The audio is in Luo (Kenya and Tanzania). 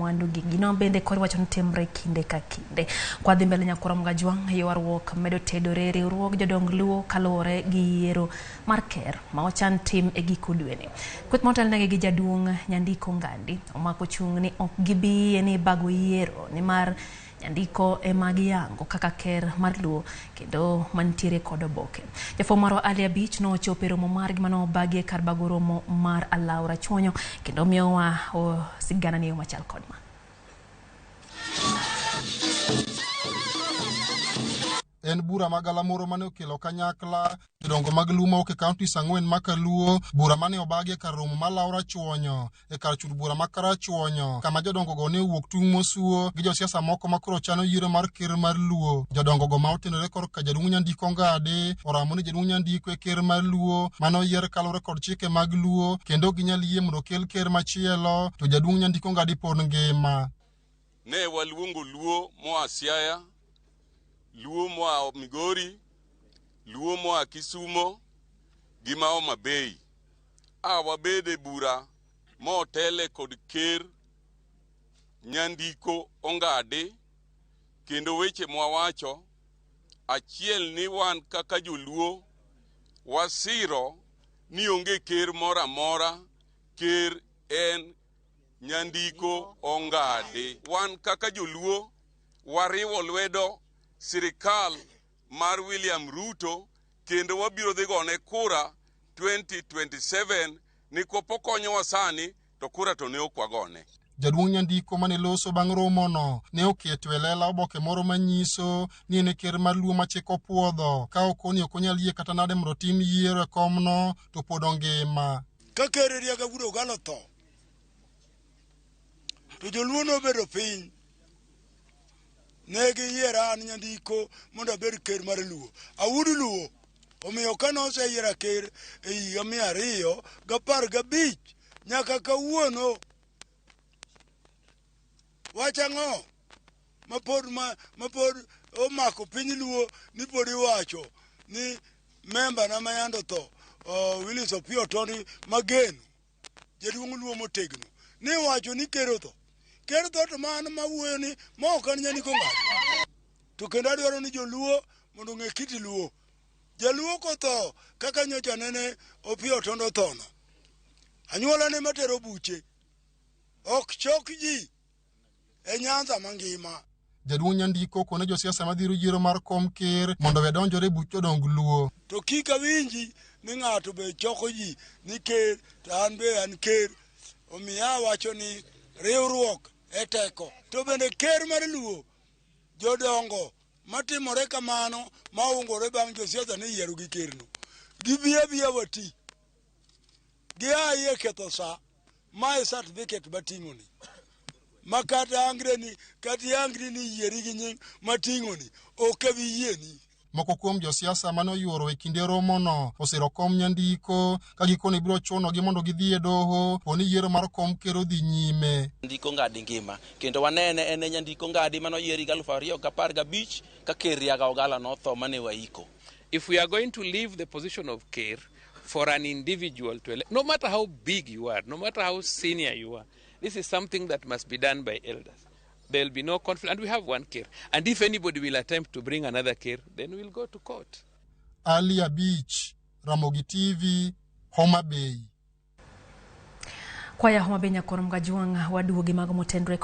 mwandu gi. Gino bende koro iwacho ni timre kinde ka kinde. Kwadhi mbele nyakwar Mgajwang', ywaruok medo tedore riwruog jodong Luo kaluwore gi yiero mar ker ma ochan tim e giko dweni. Kweth motelnegi gi jaduong' Nyandiko Ngandi omako chung' ni ok gibi yie ni bago yiero nimar Nyandiko ema giyango kaka ker mar Luo kendo mantiere kod oboke. Jafwambo marwa Ali Abich nochopo e romo margi mane obagi e kar bago romo mar Alaw Rachuonyo kendo miyowa sigana ni e yo machal kod ma. En bura ma galamoro mane okelo kanyakla jodongo mag Luo mawuok e counties ang'wen ma Kaluo, bura mane obagi e kar romo ma Law Rachuonyo e kar chul bura ma Karachuonyo, kama jodongogo ne owuok tung' mosuo gi josiasa moko ma koro chano yiero mar ker mar Luo. Jodongogo ma otenore korka jaduong' Nyandiko Ongadi oramo ni jaduong' Nyandiko e ker mar Luo mane oyier kaluwore kod chike mag Luo kendo ok ginyal yie mondo okel ker machielo to jaduong' Nyandiko Ongadi pod ngima. Ne waluongo Luo moa Siaya, Luo moa Migori, Luo moa Kisumo gi ma Homa Bay. A wabed e bura motele kod ker Nyandiko Ongadi kendo weche mwawacho achiel ni wan kaka joluo wasiro ni onge ker moro amora, ker en Nyandiko Ongadi. Wan kaka joluo wariwo lwedo sirikal mar William Ruto kendo wabiro dhi gone kura 2027 nikwop okonyowa sani to kura to ne ok wagone. Jaduong' Nyandiko mane loso bang' romono ne oketo e lela oboke moro manyiso ni en e ker mar Luo ma chik opuodho ka okoni ok onyal yie kata nade mondo otim yiero e komno to pod ongima. Ka ker Riaga Wuod Ogalo otho, to joluo nobedo piny. Ne giyiera an Nyandiko mondo abed ker mar Luo. Awuod Luo. Omiyo kane oseyiera ker e higa 215 nyaka kawuono, wach ang'o mapod mapod omako piny Luo ni pod iwacho ni memba na mayande otho Willis Opiyo Otondi mageno jaduong' Luo motegno ni iwacho ni ker otho. Ker otho to man mawuoyo ni ma ok an Nyandiko Ngadi. To kendo adwaro ni joluo mondo ong'e kit Luo. Jaluo kotho kaka nyocha nene Opiyo Otondo othono, anyuolane matero buche ok chok ji e Nyanza mangima. Jaduong' Nyandiko kone josiasa madhiro yiero mar kom ker mondo owe donjore e buch jodong Luo. To kik awinji ni ng'ato be choko ji ni ker to an be an ker. Omiyo awacho ni riwruok e teko. To bende ker mar Luo jodongo matimore kamano maungore bang' josiasa ni yiero gi kerno. Gibi abiya wati. Gia iye ketho sa. Ma e certificate mating'o ni. Ma kata angre ni kata iangri ni yieri gi nying mating'o ni ok abi yieni. Moko kuom josiasa mane oyuoro e kinde romono osiro kom Nyandiko ka gikone biro chunogi mondo gidhi e doho po ni yiero mar kom ker odhi nyime. Nyandiko Ngadi ngima kendo wanene en e Nyandiko Ngadi mane oyier higa 2015 ka Ker Riaga Ogala notho mane waiko. If we are going to leave the position of Ker for an individual to elect, no matter how big you are, no matter how senior you are, this is something that must be done by elders. There will be no conflict, and we have one Ker. And if anybody will attempt to bring another Ker, then we'll go to court. Ali Abich, Ramogi TV, Homa Bay. Kwaya Homa Bay Nyakorom Gajwang' waduogi mago motenre.